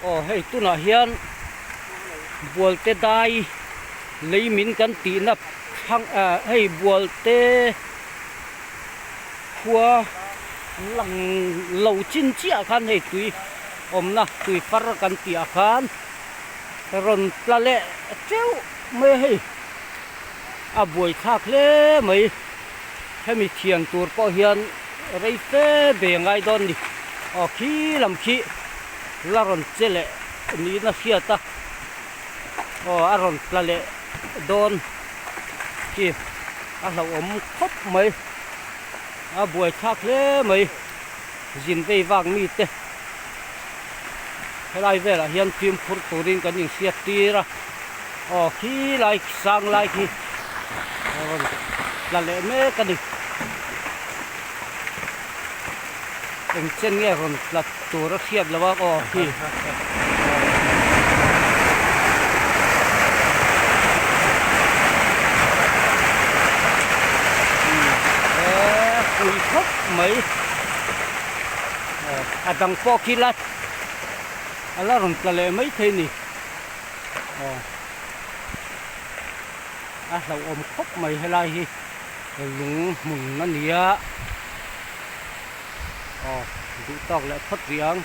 Aw hei tunah hian Bualte dai lei min kan tihna thlang ah hei Bualte khua lang lo chin chiah khan hei tui awmna tui far kan tih ah khan rawn tla leh teuh mai a hei a buai thlak hle mai hemi thian tur pawh hian rei fe be ngai dawn ni aw khi lam khi la rawn che leh niin a hriat a aw a rawn tla leh dawn khi a hlauhawm khawp mai a buai thlak hle mai zin vei vak mite helai velah hian fimkhur turin kan inhriat tir a aw khi lai sang lai khi a rawn tla leh mek a ni eng chen nge rawn tla tur a hriat loh a aw khi aw pui khawp mai aw a dang pawh khi la a la rawn tla leh maithei a ni aw a hlauhawm khawp mai helai hi lung hmun a ni a aw duh tawk leh phawt rih ang.